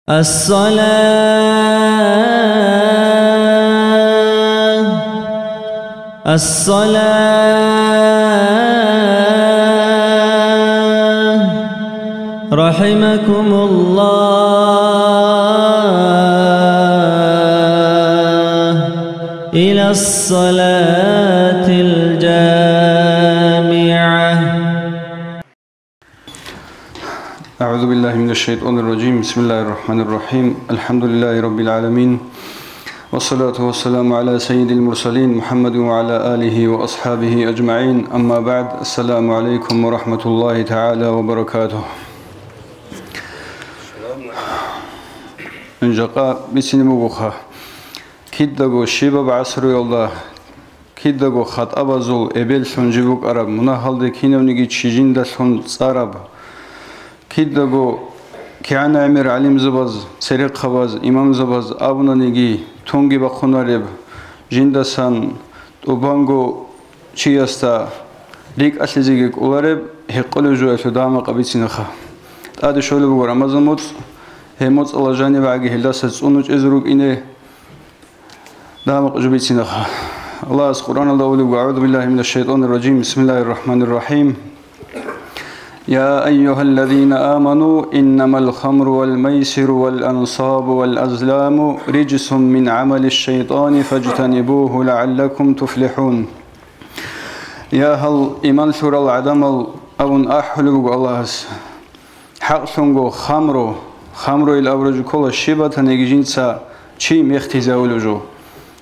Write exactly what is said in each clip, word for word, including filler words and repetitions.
الصلاة، الصلاة، رحمكم الله، إلى الصلاة الجامعة. أعوذ بالله من الشيطان الرجيم. بسم الله الرحمن الرحيم. الحمد لله رب العالمين. والصلاة والسلام على سيد المرسلين محمد وعلى آله وأصحابه أجمعين. أما بعد. السلام عليكم ورحمة الله تعالى وبركاته. Жакъа бицине бугоха. Кидаго щибаб гӀасруялда, кидаго хатӀабазул эбеллъун жиб букӀараб, мунагьалде кинавниги чи жиндалъун цӀараб, кидаго кигӀан гӀемер гӀалимзабаз, церехъабаз, имамзабаз абунаниги, тунги бахъунареб, жиндасан тӀубанго чиясда рикӀкӀалъизеги кӀолареб, гьекъолеб жоялъул дагьа-макъ бицинаха. ТӀаде щолеб буго Рамазан моцӀ, гьеб моцӀалда жаниб гӀаги гьелдаса цӀунучӀезе рукӀине, дагьа-макъ жо бицинаха. Аллагьас Къуръаналда абулеб буго: أعوذ بالله من الشيطان الرجيم. بسم الله الرحمن الرحيم. يا أيها الذين آمنوا إنما الخمر والميسر والأنصاب والأزلام رجس من عمل الشيطان فاجتنبوه لعلكم تفلحون. Я, гьал иман лъурал гӀадамал, абун ахӀулеб буго Аллагьас. ХӀакълъунго хамру, хамруил абураб жо ккола щиб батаниги жинца чи мехтизе гьавулеб жо.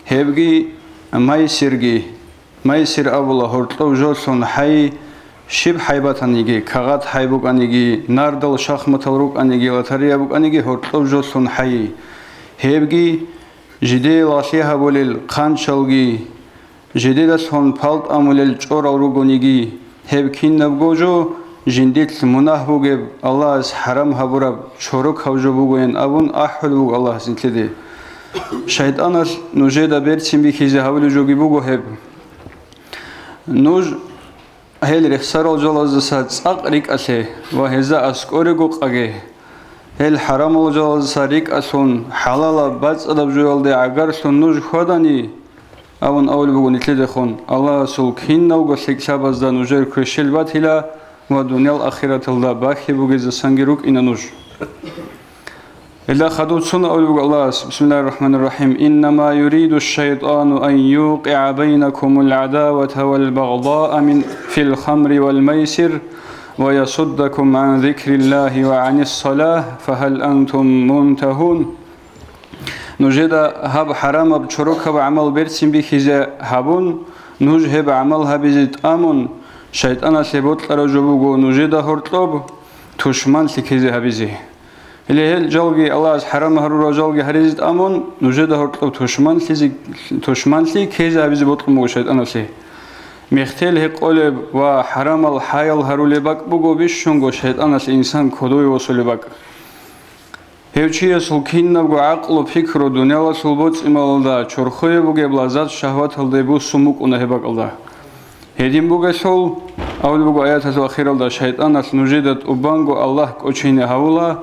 Гьебги майсирги, майсир абула гьоркьоб жолъун хӀай, щиб хӀай батаниги, кагъат хӀай букӀаниги, нардал шахматал рукӀаниги, лотерея букӀаниги, гьоркьоб жолъун хӀай. Гьебги жидее лагълъи гьабулел хъанчалги, жидедалъун пал тӀамулел чӀорал ругониги, гьеб кинабго жо жиндилъ мунагь бугеб, Аллагьас хӀарам гьабураб чорокаб жо бугоян абун ахӀулеб буго Аллагьас нилъеде. ШайтӀаналъ нужеда берцин бихьизе гьавулеб жоги буго гьеб. Нуж гьел рехсарал жалаздаса цӀакъ рикӀкӀалъе ва гьезда аскӀорего къаге. Гьел хӀарамал жалаздаса рикӀкӀалъун, хӀалалаб бацӀцӀадаб жоялде гӀагарлъун нуж хьвадани, абун абулеб буго нилъедехун, Аллагьасул киналго лъикӀлъабазда нужер квешел батила ва дуниял ахираталда бахьи бугезасанги рукӀина нуж. Гьелда хадуб цун абулеб буго Аллагьас, بسم الله الرحمن الرحيم: إنما يريد الشيطان أن يوقع بينكم العداوة والبغضاء من، في الخمر والميسر ويصدكم عن ذكر الله وعن الصلاة فهل أنتم منتهون. Нужеда гьаб хӀарамаб чорокаб гӀамал берцин бихьизе гьабун, нуж гьеб гӀамал гьабизе тӀамун, шайтӀаналъе бокьараб жо буго нужеда гьоркьоб тушманлъи ккезе гьабизе. Гьеле гьел жалги, Аллагьас хӀарам гьарурал жалги гьаризе тӀамун, нужеда гьоркьоб тушманлъизе, тушманлъи ккезе гьабизе бокьун буго шайтӀаналъе. Мехтел гьекъолеб ва хӀарамал хӀаял гьарулеб бакӀ буго бищунго шайтӀаналъ инсан кодове восулеб бакӀ. Гьев чиясул кинабго гӀакълу-пикру дуниялалъул боцӀи-малалда, чорхое бугеб лаззат-шагьваталде буссун букӀуна гьеб бакӀалда. Гьедин бугелъул, абулеб буго аяталъул ахиралда, шайтӀаналъ нужеда тӀубанго Аллагь кӀочине гьавула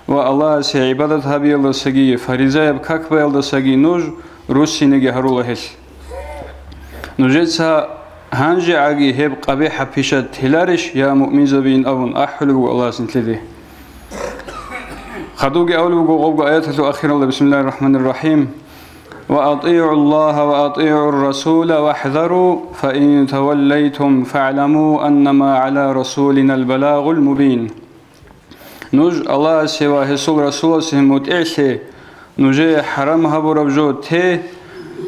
ва Аллагьасе гӀибадат гьабиялдасаги фаризаяб как баялдасаги нуж руссинеги гьарула гьелъ. Нужеца гьанже гӀаги гьеб къабихӀаб пиша теларищ, я муъминзабиин, абун ахӀулеб буго Аллагьас нилъеде. Хадубги абулеб буго гъобго аяталъул ахиралда, بسم الله الرحمن الرحيم: وأطيعوا الله وأطيعوا الرسول واحذروا فإن توليتم فاعلموا أنما على رسولنا البلاغ المبين. Нуж Аллагьасе ва гьесул Расуласе мутӀигӀлъе, нужее хӀарам гьабураб жо те,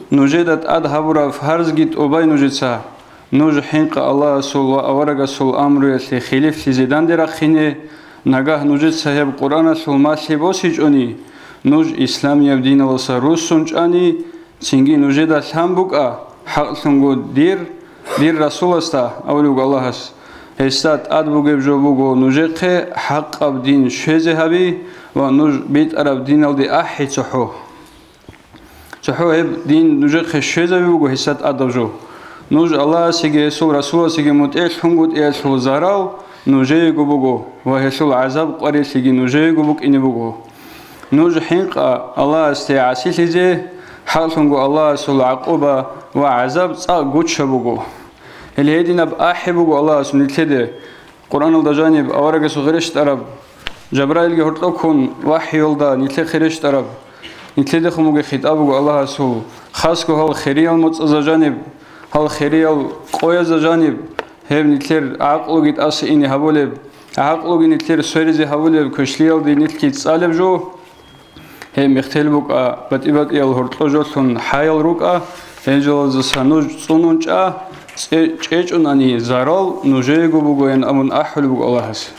нужеда тӀад гьабураб фарзги тӀубай нужеца. Нуж хӀинкъа Аллагьасул ва аварагасул амруялъе хилифлъизе данде рахъине, нагагь нужеца гьеб Къуръаналъул малъи босичӀони, нуж исламияб диналдаса руссун чӀани, цинги нужеда лъан букӀа, хӀакълъунго дир, дир Расуласда, абулеб буго Аллагьас, гьесда тӀад бугеб жо буго нужехъе хӀакъаб дин щвезе гьаби ва нуж битӀараб диналде ахӀи цохӀо. ЦохӀо гьеб дин нужехъе щвезаби буго гьесда тӀадаб жо. Нуж Аллагьасеги гьесул Расуласеги мутӀигӀлъунгутӀиялъул зарал нужеего буго ва гьелъул гӀазаб-къварилъиги нужеего букӀине буго. Нуж хӀинкъа Аллагьасде гӀасилъизе, хӀакълъунго Аллагьасул гӀакъуба ва гӀазаб цӀакъ гучаб буго. Гьел гьединаб ахӀи буго Аллагьасул нилъеде. Къуръаналда жаниб аварагасул гъирищтӀараб, Жабраилги гьоркьоб ккун вахӀиялда нилъехъе рещтӀараб, нилъедехун бугеб хитӀаб буго Аллагьасул, хасго гьал хириял моцӀазда жаниб, гьал хириял къоязда жаниб, гьеб нилъер гӀакълуги тӀаса ине гьабулеб, гӀакълуги нилъер сверизе гьабулеб квешлъиялде нилъги цӀалеб жо. Гьеб мехтел букӀа, батӀи-батӀиял гьоркьо жолъун хӀаял рукӀа, гьел жалаздаса нуж цӀунун чӀа, цӀе-, чӀечӀунани зарал нужеего бугоян абун ахӀулеб буго Аллагьас.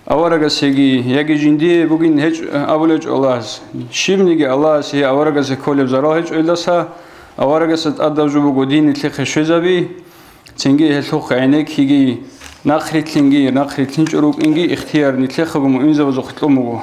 Аварагасеги яги жиндие бугин гьечӀ-, абулечӀо Аллагьас. Щибниги Аллагьас гьей аварагасе кколеб зарал гьечӀо гьелдаса, аварагасда тӀадаб жо буго дин нилъехъе щвезаби, цинги гьелъухъ гӀенеккиги, нахърилълъинги, нахърилълъинчӀо рукӀинги ихтияр нилъехъего муъминзабазухъе кьун буго.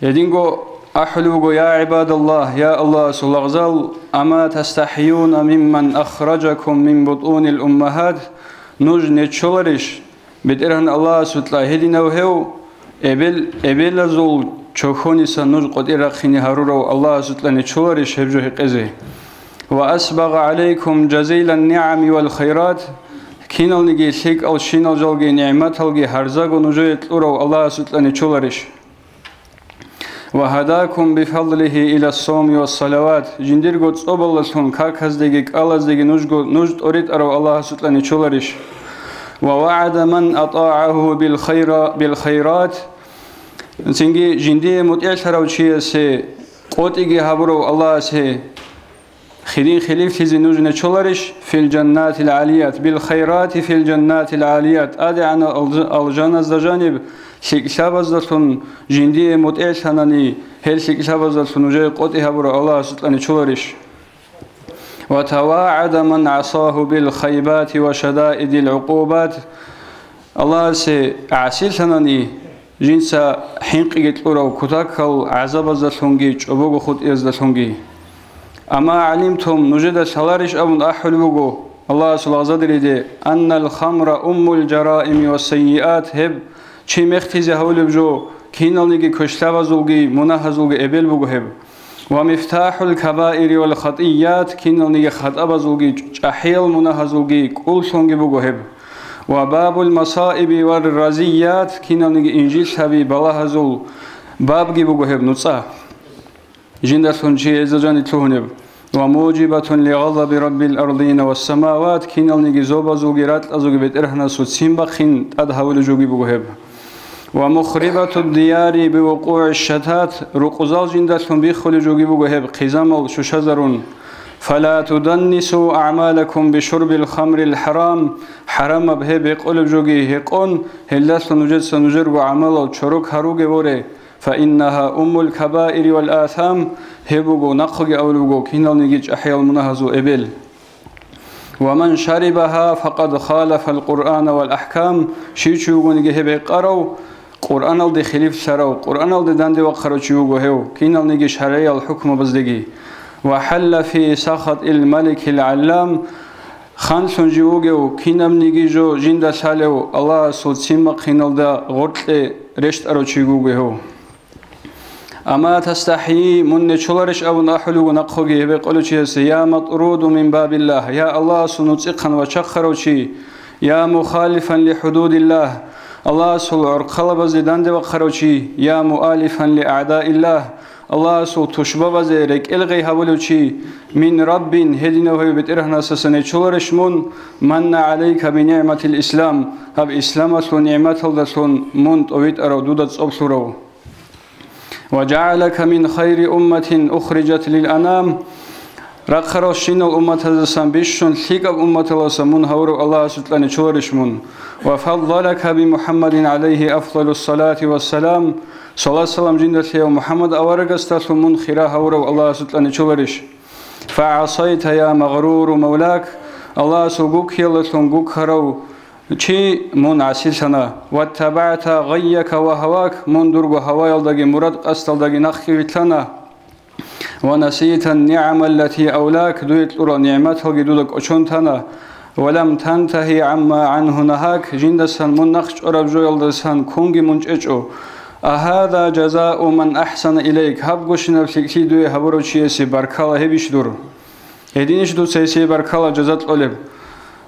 Гьединго ахӀулеб буго: «Я гӀибадаллагь, я Аллагьасул лагъзал, ама тастахӀиюна мимман ахраджакум мин бутунил уммагьат, нуж нечоларищ, БетӀергьан Аллагьасукьа гьединав гьев, эбел-, эбелазул чохьониса нуж къотӀи рахъине гьарурав Аллагьасукьа нечоларищ гьеб жо гьекъезе? Ва асбагъа гӀалайкум жазилан нигӀами вал хайрат, киналниги лъикӀал щинал жалги нигӀматалги гьарзаго нужее кьурав Аллагьасукьа нечоларищ?» «Ва гьадакум бифадлихи ила ссавми вассалават», жиндирго цӀобалдалъун каказдеги кӀалаздеги нужго, нуж тӀоритӀарав Аллагьасукьа нечоларищ? «Ва вагӀада ман атӀагӀагьу бил хайра-, бил хайрат», цинги жиндие мутӀигӀлъарав чиясе къотӀиги гьабурав Аллагьасе хирин хилифлъизе нуж нечоларищ? «Фил жаннатил гӀалият, бил хайрати фил жаннатил гӀалият», тӀадегӀанал алж-, алжаназда жаниб лъикӀлъабаздалъун жиндие мутӀигӀлъанани, гьел лъикӀлъабаздалъун нужее къотӀи гьабурав Аллагьасукьа нечоларищ? «Ва тавагӀада ман гӀасагьу бил хайбати ва шадаидил гӀукъубат», Аллагьасе гӀасилъанани, жинца хӀинкъиги кьурав кутакал гӀазабаздалъунги чӀобого хутӀияздалъунги. «Амма гӀалимтум», нужеда лъаларищ абун ахӀулеб буго Аллагьасул лагъзадериде: «Аннал хамра уммул жараими ва сайиат», гьеб чи мехтизе гьавулеб жо киналниги квешлъабазулги мунагьазулги эбел буго гьеб. «Ва мифтахӀул кабаири вал хатӀият», киналниги хатӀабазулги чӀахӀиял мунагьазулги кӀуллъунги буго гьеб. «Ва бабул масаиби вар разият», киналниги инжиллъаби балагьазул бабги буго гьеб нуцӀа. Жиндалъун чи гьезда жаниб лъугьунеб. «Ва мужибатун ли гъазаби раббил ардина вассамават», киналниги зобазулги ракьазулги БетӀергьанасул ццин бахъин тӀад гьавулеб жоги буго гьеб. «Ва мухрибатуд дияри би вукъугӀи шатат», рукъузал жиндалъун биххулеб жоги буго гьеб хъизамал щущазарун. «Фала туданнису агӀмалакум би шурбил хамрил хӀарам», хӀарамаб гьеб гьекъолеб жоги гьекъон, гьелдалъун нужеца нужерго гӀамалал чорок гьаруге воре, «Фа иннагьа уммул кабаири вал асам», гьеб буго, нахъеги абулеб буго, киналниги чӀахӀиял мунагьазул эбел. «Ва ман шарибагьа факъад халафал Къуръана вал ахӀкам», щив чи вугониги гьеб гьекъарав, Къуръаналде хилифлъарав, Къуръаналде данде вахъарав чи вуго гьев, киналниги шаргӀиял хӀукмабаздеги. «Ва хӀалла фи сахатил маликил гӀаллам», ханлъун жив вугев, кинабниги жо жинда лъалев, Аллагьасул ццин бахъиналда гъоркье рещтӀарав чи вуго гьев. «Амма тастахӀи», мун нечоларищ абун ахӀулев нахъеги гьеб гьекъолев чиясе: «Я матӀруду мин бабиллагь», я Аллагьасул нуцӀихъан вачахъарав чи, «я мухалифан ли хӀудудиллагь», Аллагьасул гӀорхъалабазде данде вахъарав чи, «я муалифан ли агӀдаиллагь», Аллагьасул тушбабазе рекӀел гъей гьабулев чи, «мин раббин», гьединав гьев БетӀергьанасдаса нечоларищ мун, «манна гӀалайка би нигӀматил ислам», гьаб исламалъул нигӀматалдалъун мун тӀовитӀарав, дуда цӀоб лъурав. «Ва жагӀалака мин хайри умматин ухриджат лил анам», рахъаралщинал умматаздасан бищун лъикӀаб умматаласа мун гьавурав Аллагьасукьа нечоларищ мун. «Ва фаддалака би МухӀаммадин гӀалайгьи афдалус салати вассалам», салат-салам жинда лъеяв МухӀаммад аварагасдалъун мун хира гьавурав Аллагьасукьа нечоларищ. «Фа гӀасайта, я магъруру мавлак», Аллагьасул гуккиялдалъун гуккарав чи мун гӀасилъана. «ВаттабагӀта гъайяка ва гьавак», мун дурго гьаваялдаги мурад-къасдалдаги нахъги вилълъана. «Ва насита нигӀамаллати авлак», дуе кьурал нигӀматалги дуда кӀочон тана. «Ва лам тантагьи гӀамма гӀангьу нагьак», жиндасан мун нахъчӀвараб жоялдасан кунги мун чӀечӀо. «Агьаза жазау ман ахсана илайк», гьаб гущинаб лъикӀлъи дуе гьабурав чиясе баркала гьебищ дур? Гьединищ дуца гьесие баркала жаза кьолеб?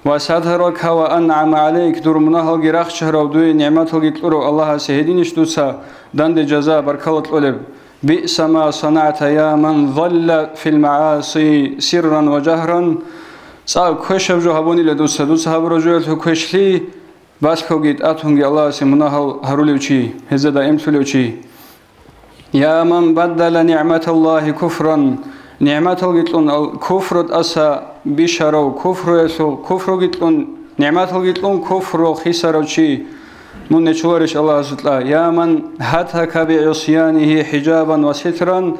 «Ва сатарака ва ан'ама гӀалайк», дур мунагьалги рахчарав, дуе нигӀматалги кьурав Аллагьасе гьединищ дуца данде жаза, баркала кьолеб? «Биъса ма санагӀта, я ман залла фил магӀаси сирран ва жагьран». ЦӀакъ квешаб жо гьабунила дуца, дуца гьабураб жоялъул квешлъи, балъгоги тӀатунги Аллагьасе мунагьал гьарулев чи, гьезда даимлъулев чи. «Я ман баддала нигӀматаллагьи куфран», нигӀматалги кьун ал-, куфру тӀаса бищарав, куфруялъул, куфруги кьун, нигӀматалги кьун куфру хисарав чи, мун нечоларищ Аллагьасукьа? «Я ман гьатака бигӀисянигьи хӀижабан ва ситран»,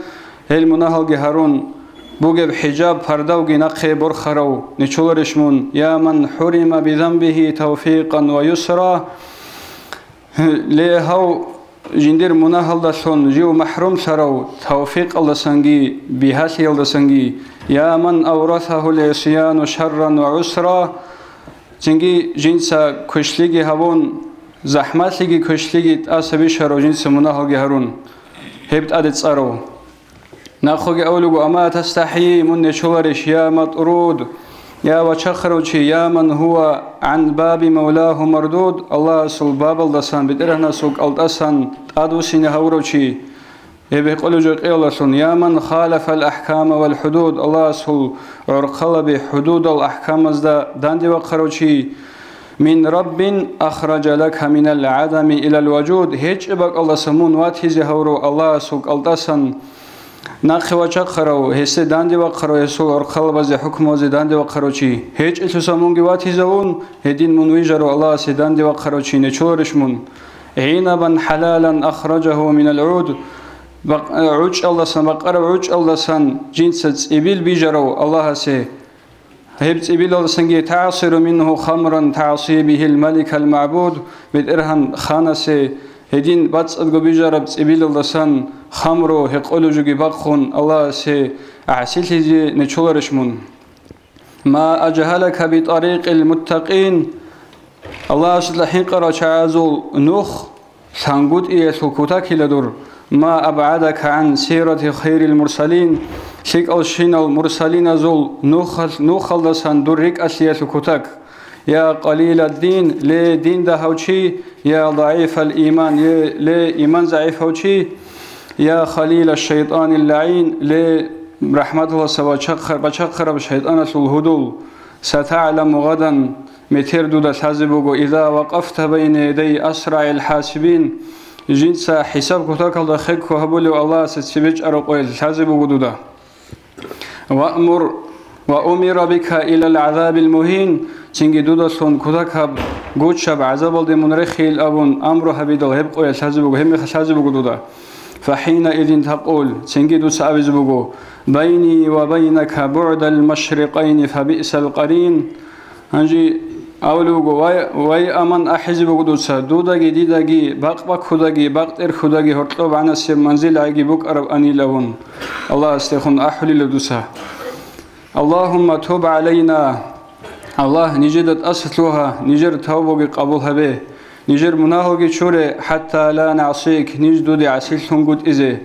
гьел мунагьалги гьарун, бугеб хӀижаб, пардавги нахъе борхарав нечоларищ мун? «Я ман хӀурима бизанбигьи тавфикъан ва юсра», ле, гьав жиндир мунагьалдалъун жив махӀрумлъарав тавфикъалдасанги бигьалъиялдасанги? «Я ман аврасагьул гӀисяну шарран ва гӀусра», цинги жинца квешлъиги гьабун, захӀмалъиги квешлъиги тӀаса бищарав жинца мунагьалги гьарун, гьеб тӀаде цӀарав. Нахъеги абулеб буго: «Ама тастахӀи, мун нечоларищ, я матӀруд, я вачахъарав чи, я ман гьува гӀан баби мавлагьу мардуд, Аллагьасул бабалдасан, БетӀергьанасул кӀалтӀасан тӀадвуссине гьавурав чи?» Гьеб гьекъолеб жо кьиялдалъун: «Я ман халафал ахӀкама вал хӀудуд, Аллагьасул гӀорхъалаби, хӀудудал ахӀкамазда дандевахъарав чи». «Мин Раббин ахража лака минал гӀадами илал важуд», гьечӀеб бакӀалдаса мун ватизе гьавурав Аллагьасул кӀалтӀасан нахъе вачахъарав, гьесде дандевахъарав, гьесул гӀорхъалабазе, хӀукмузе дандевахъарав чи. ГьечӀелъуса мунги ватизавун, гьедин мун вижарав Аллагьасе дандевахъарав чи нечоларищ мун? «ГӀинабан хӀалалан ахражагьу минал гӀуд», бакъ-, гӀучӀалдасан, бакъараб гӀучӀалдасан жинца цӀибил бижарав Аллагьасе, гьеб цӀибилалдасанги: «ТагӀсиру мингьу хамран тагӀси бигьил маликал магӀбуд», БетӀергьан ханасе гьедин бацӀцӀадго бижараб цӀибилалдасан хамру гьекъолеб жоги бахъун, Аллагьасе гӀасилъизе нечоларищ мун? «Ма ажгьалака битӀарикъил муттакъин», Аллагьасда хӀинкъарал чагӀазул нух лъангутӀиялъул кутакила дур. «Ма абгӀадака гӀан сирати хайрил мурсалин», лъикӀалщинал мурсалиназул нухал-, нухалдасан дур рикӀкӀалъиялъул кутак. «Я къалиладдин», ле, дин дагьав чи, «я дагӀифал иман», е, ле, иман загӀипав чи, «я халила шайтӀанил лагӀин», ле, рахӀматалдаса бачахъа-, бачахъараб шайтӀаналъул гьудул. «СатагӀламу гъадан», метер дуда лъазе буго, «иза вакъафта байна ядай асрагӀил хӀасибин», жинца хӀисаб кутакалда хекко гьабулев Аллагьасе цебе чӀарав къоялъ лъазе буго дуда. «Ваъмур ва умира бика илал гӀазабил мугьин», цинги дудалъун кутакаб гучаб гӀазабалде мун рехейил абун амру гьабидал гьеб къоялъ лъазе буго, гьеб мехалъ лъазе буго дуда. «ФахӀинаизин такъул», цинги дуца абизе буго: «Байни ва байнака бугӀдал машрикъайни фабиъсал къарин». Гьанже абулеб буго: «Вай, вай, аман ахӀизе буго дуца, дудаги дидаги, бакъ баккудаги, бакъ тӀерхьудаги гьоркьоб гӀанасеб манзил гӀаги букӀараб анилавун». Аллагьасдехун ахӀулила дуца. «Аллагьумма туб гӀалайна». Аллагь, нижеда тӀаса лъугьа, нижер тавбуги къабул гьабе, нижер мунагьалги чуре, «хӀатта ла нагӀсик», ниж дуде гӀасилъунгутӀизе.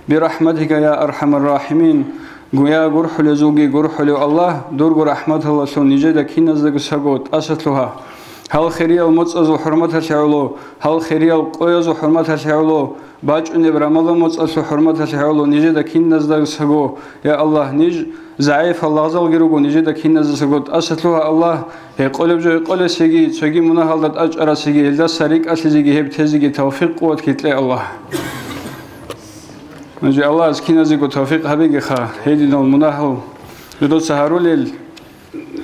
«БирахӀматика, я архӀамар рахӀимин», гу-, я гурхӀулезулги гурхӀулев Аллагь, дурго рахӀматалдалъун нижеда киназдаго саго тӀаса лъугьа. Гьал хириял моцӀазул хӀурматалъе гӀоло, гьал хириял къоязул хӀурматалъе гӀоло, бачӀунеб Рамазан моцӀалъул хӀурматалъе гӀоло нижеда киназдаго саго, я Аллагь, ниж загӀипал лагъзалги руго нижеда киназда саго тӀаса лъугьа, Аллагь, гьекъолеб жо гьекъолесеги, цоги мунагьалда тӀачӀарасеги, гьелдаса рикӀкӀалъизеги гьеб тезеги тавфикъ-къуватги кье, Аллагь. Нуж Аллагьас киназего тавфикъ гьабегиха, гьединал мунагьал жодоца гьарулел,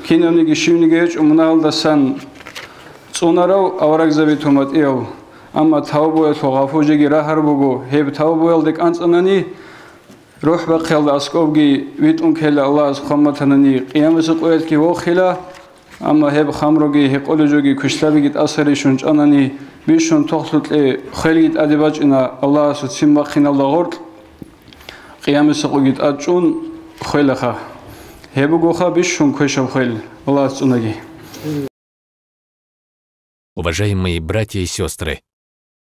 кинавниги щивниги гьечӀо мунагьалдасан цӀунарав аварагзаби туматӀиял. Амма тавбуялъул гъафу жеги рагьар буго, гьеб тавбуялде кӀанцӀанани, рухӀ бахъиялда аскӀобги витӀун ккела Аллагьас хъван батанани, къиямасеб къоялъги вохила, амма гьеб хамруги гьекъолеб жоги квешлъабиги тӀаса рищун чӀанани, бищун тохлъукье хвелги тӀаде бачӀина Аллагьасул ццин бахъиналда гъоркь, къиямасеб къоги тӀад чӀун хвелаха. Гьеб бугоха бищун квешаб хвел, Аллагьас цӀунаги. Уважаемые братья и сестры!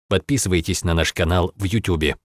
Подписывайтесь на наш канал в Ютубе.